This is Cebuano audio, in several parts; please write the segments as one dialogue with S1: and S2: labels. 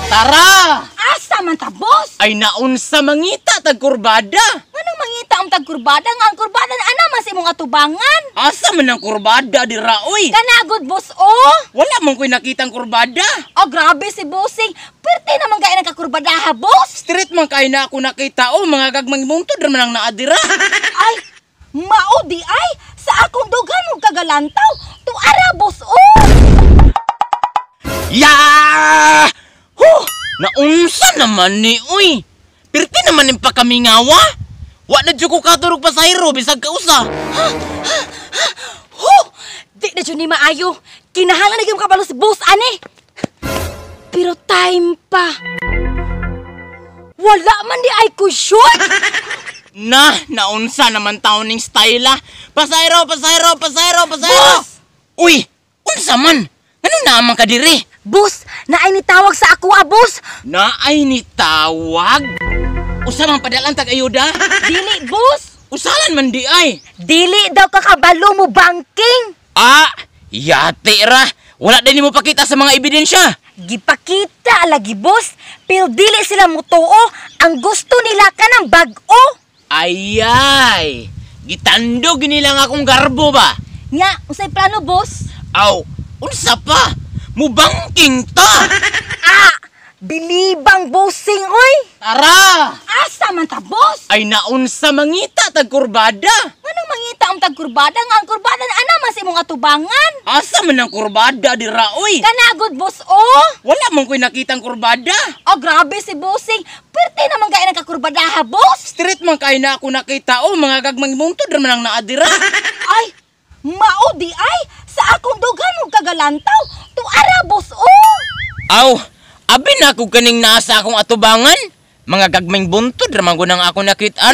S1: Tara!
S2: Asa man ta, boss?
S1: Ay naunsa mangita tag kurbada.
S2: Nganong mangita ang tagkurbada nga ang kurbada na ana man sa imong atubangan?
S1: Asa man ang kurbada dira oy?
S2: Kanagod, boss, oh!
S1: Wala man ko'y nakitang kurbada.
S2: Oh, grabe si bossing. Perte naman kay nang kakurbadaha, boss.
S1: Street man kay na ako nakita oh, mga gagmang buntod ra man ang naa dira.
S2: Ay, mao di ay sa akong dughan og kagalantaw. Tuara, boss, oh!
S1: Ya! Huh! Naunsa naman ni uy. Pirti naman ning pakamingawa. Wa na jud ko katurog pasahero bisag kausa.
S2: Huh! Di na jud ni maayo. Kinahanglan na gyud kabalo si boss ani. Pero time pa. Wala man di ay kusyon.
S1: Na, naunsa naman taon ning style ah. Pasahero, pasahero, pasahero, pasahero.
S2: Boss!
S1: Uy, unsa man? Ano naman ka diri?
S2: Boss, naay ni tawag sa ako ah, boss.
S1: Naay ni tawag? Usa man padalan tag ayuda?
S2: Dili, boss.
S1: Usalan man di ay.
S2: Dili daw kakabalo mo banking.
S1: Ah, yati ra. Wala din mo pakita sa mga ebidensya.
S2: Gipakita lagi, boss. Pero dili sila mutuo. Ang gusto nila kanang bag-o.
S1: Ayay! Gitandog nila nga akong garbo ba?
S2: Nya, unsay plano, boss?
S1: Aw, unsa pa? Mubangking ta!
S2: Ah, bilibang bossing, oy.
S1: Tara!
S2: Asa man ta, boss?
S1: Ay naunsa mangita tag kurbada.
S2: Nganong mangita ang tagkurbada nga ang kurbada na ana man sa imong atubangan?
S1: Asa man ang kurbada dira oy?
S2: Kanagod, boss, oh!
S1: Wala man ko'y nakitang kurbada.
S2: Oh, grabe si bossing. Perte naman kay nang kakurbadaha, boss.
S1: Street man kay na ako nakita oh, mga gagmang buntod ra man ang naa dira.
S2: Ay, mao di ay sa akong dughan og kagalantaw. Tuara, boss, oh!
S1: Aw, abi na ako kaning naa sa akong atubangan. Mga gagmang buntod ra man gud ang ako nakitaan.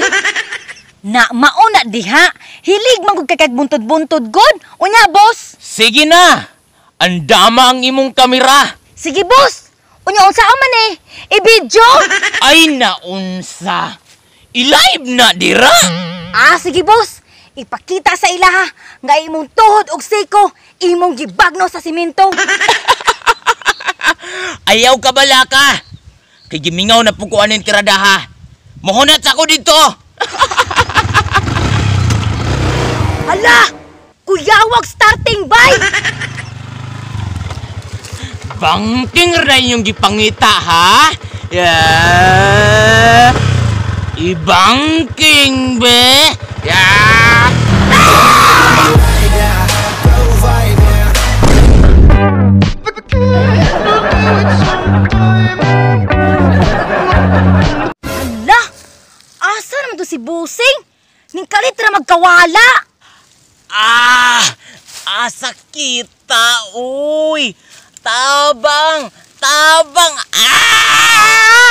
S2: Na mao na diha. Hilig man gud kay kag buntod-buntod gud. Unya, boss.
S1: Sige na. Andama ang imong kamera.
S2: Sige, boss. Unya unsa man eh? I-video.
S1: Ay naunsa. I-live na dira.
S2: Ah, sige, boss. Ipakita sa ilaha nga imong tuhod og siko imong gibagno sa simento.
S1: Ayaw ka bala ka. Kay gimingaw na pud ko aning tiradaha. Mohunat sa ako dito.
S2: Hala! Kuyawag starting by!
S1: Bangking ra inyong gipangita ha? Yeah. Ibangking be. Yeah.
S2: Hala! Asa naman to si Busing? Ning kalit ra magkawala!
S1: Ah! Asa kita, uy! Tabang! Tabang! Ah!